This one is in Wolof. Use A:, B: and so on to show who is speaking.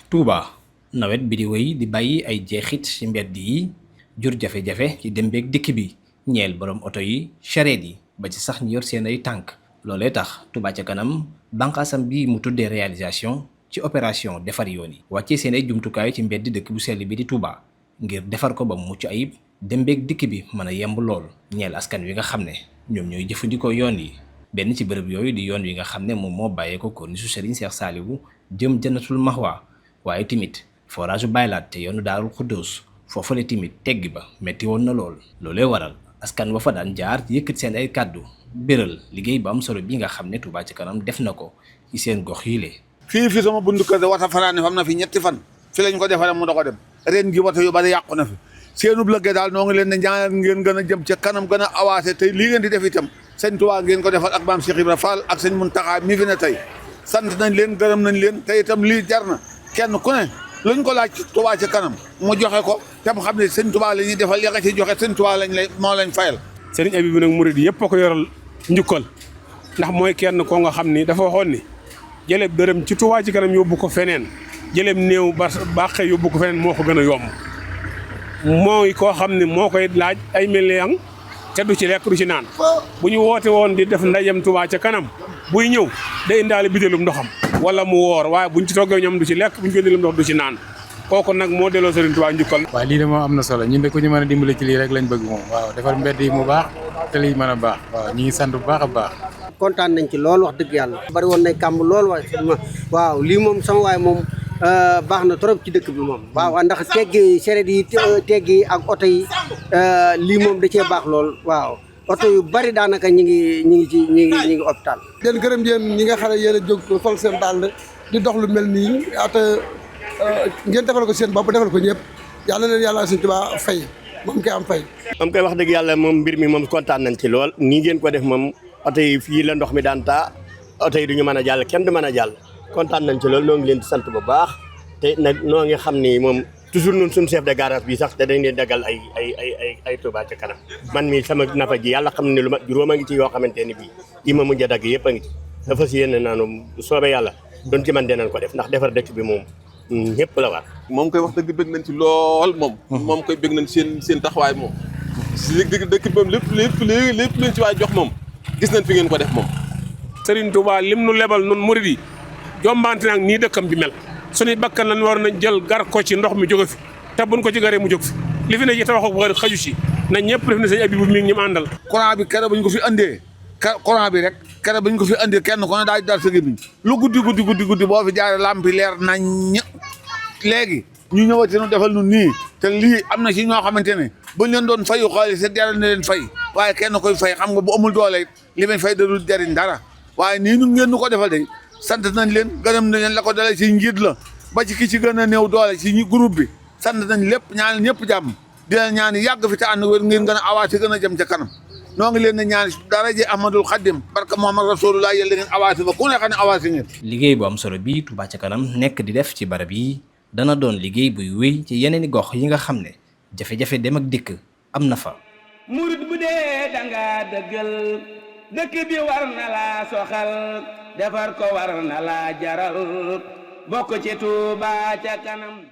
A: Touba nawet bi di wéy di bàyyi ay jeexit ci mbedd yi jur jafe-jafe ci dem beeg dikk bi ñeel borom oto yi charrette yi ba ci sax ñu yor seen ay tànk loolee tax Touba ca kanam bànqaasam bi mu tuddee réalisation ci opération defar yoon yi wàccee seen ay jumtukaay ci mbedd dëkk bu sell bi di Touba ngir defar ko ba mu mucc ayib dem beeg dikk bi mën a yemb lool ñeel askan wi nga xam ne ñoom ñooy jëfandikoo yoon yi benn ci bërëb yooyu di yoon wi nga xam ne moom moo bàyyee ko corniche Serigne Cheikh Saliou jëm Jannatul Mahwa waaye timit forage baylaat te yoonu Daarul Xuddoos foofale timit teggi ba metti woon na lool loolee waral askan wa fa daan jaar yëkkat seen ay kàddu béral liggéey bu am solo bi nga xam ne Touba ca kanam def na ko ci seen gox yi le
B: fii sama bundu kër wata fanaane fam na fi ñetti fan fi lañ ko defaree mu da ko dem ren gi wata yu bari yàqu na fi seenub lëggee daal noo ngi leen di ñaanal ngeen gën a jëm ca kanam gën a avancé te lii ngeen di def itam sëñ Touba ngeen ko defal ak maam Cheikh Ibra Fall ak sëñ Muntaxa mi fi ne tey sant nañ leen gërëm nañ leen te itam lii jar na kenn ku ne luñ ko laaj Touba ca kanam mu joxe ko te mu xam ne sëñ Touba la ñuy defal ya nga ci joxe sëñ Touba lañ lay moo lañ fayal.
C: sëriñ Abibu nag murid yëpp a ko yoral njukkal ndax mooy kenn koo nga xam ni dafa waxoon ni jëleb dërëm ci Touba ci kanam yóbbu ko feneen jëleb néew ba baaxee yóbbu ko feneen moo ko gën a yomb mooy koo xam ne moo koy laaj ay millions te du ci lekk du ci naan bu ñu woote woon di def ndajem Touba ca kanam buy ñëw day indaale bitéelum ndoxam wala mu woor waaye buñ ci toggee ñoom du ci lekk buñ ko indilum ndox du ci naan kooku nag moo delloo Serigne Touba njukkal.
D: waaw lii de moom am na solo ñun de ku ñu mën a dimbale ci lii rek lañ bëgg moom waaw defar mbedd yi mu baax te lii mën a baax waaw ñu ngi sant bu baax a baax.
E: kontaan nañ ci lool wax dëgg yàlla. bari woon nay kàmb lool waaw lii moom sama waay moom baax na trop ci dëkk bi moom. waaw ndax teggi charrette yi teggi ak oto yi lii moom da cee baax lool waaw. oto yu bari daanaka ñi ngi hôpital.
F: den gërëm yéen ñi nga xam ne yéen a jóg fol seen dàll di dox lu mel nii ate ngeen defal ko seen bopp defal ko ñëpp yàlla leen yàlla Sëñ Tuubaa fay moom koy am fay.
G: moom koy wax dëgg yàlla moom mbir mi moom kontaan nañ ci lool nii ngeen ko def moom oto yi fii la ndox mi daan taa oto yi du ñu mën a jàll kenn du mën a jàll kontaan nañ ci lool noo ngi leen di sant bu baax te nag noo ngi xam ni moom toujours ñun suñu chef de garage bi sax te dañ leen daggal ay Touba ca kanam man mi sama nafa ji yàlla xam ne lu ma juróom a ngi ci yoo xamante ni bii yi ma mujj a dagg yëpp a ngi ci dafa si yéene naanu soobee yàlla doon ci man dinañ ko def ndax defar dëkk bi moom ñëpp la war.
H: moom koy wax dëgg bëgg nañ ci lool moom koy bëgg nañ seen taxawaay moom si dëkk bi moom lépp leen ci waay jox moom gis nañ fi ngeen ko def moom.
C: Serigne Touba lim nu lebal nun murid yi jombante nag nii dëkkam bi mel suñuy bakkan lan war nañ jël gar ko ci ndox mi jóge fi te buñ ko ci garee mu jóg fi li fi ne ci tabax ko xaju si na ñëpp def na sëñ Abibu mi ngi ñim àndal.
B: courant bi keroog bañ ko fi andee courant bi rek keroog bañ ko fi andee kenn ko ne daal di dar sa gémmiñ lu guddi boo fi jaaree lampi leer nañ léegi ñu ñëwati nu defal nu nii te lii am na ci ñoo xamante ne buñ leen doon fayu xaalis te jaral na leen fay waaye kenn koy fay xam nga bu amul doole li may fay dadul jariñ dara waaye nii ñu ngeen nu ko defal de sant nañ leen gërëm nañ leen la ko dalee ci njiit la ba ci ki ci gën a néew doole ci groupe bi sant nañ lépp ñaan ñëpp jàmm di leen ñaan yàgg fi te ànd wér ngeen gën a awaate gën a jëm ca kanam noo ngi leen di ñaan daraje Ahmadul Xaddim barka Muhammad Rasulullah yàlla ngeen awaate ba ku ne xam ne awaate ngeen.
A: liggéey bu am solo bi Touba ca kanam nekk di def ci barab yi dana doon liggéey buy wéy ci yeneen i gox yi nga xam ne jafe-jafe dem ak dikk am na fa.
I: murid bu dee danga dëggal dëkk bi war na laa soxal defar ko war na laa jaral bokk ci Touba ca kanam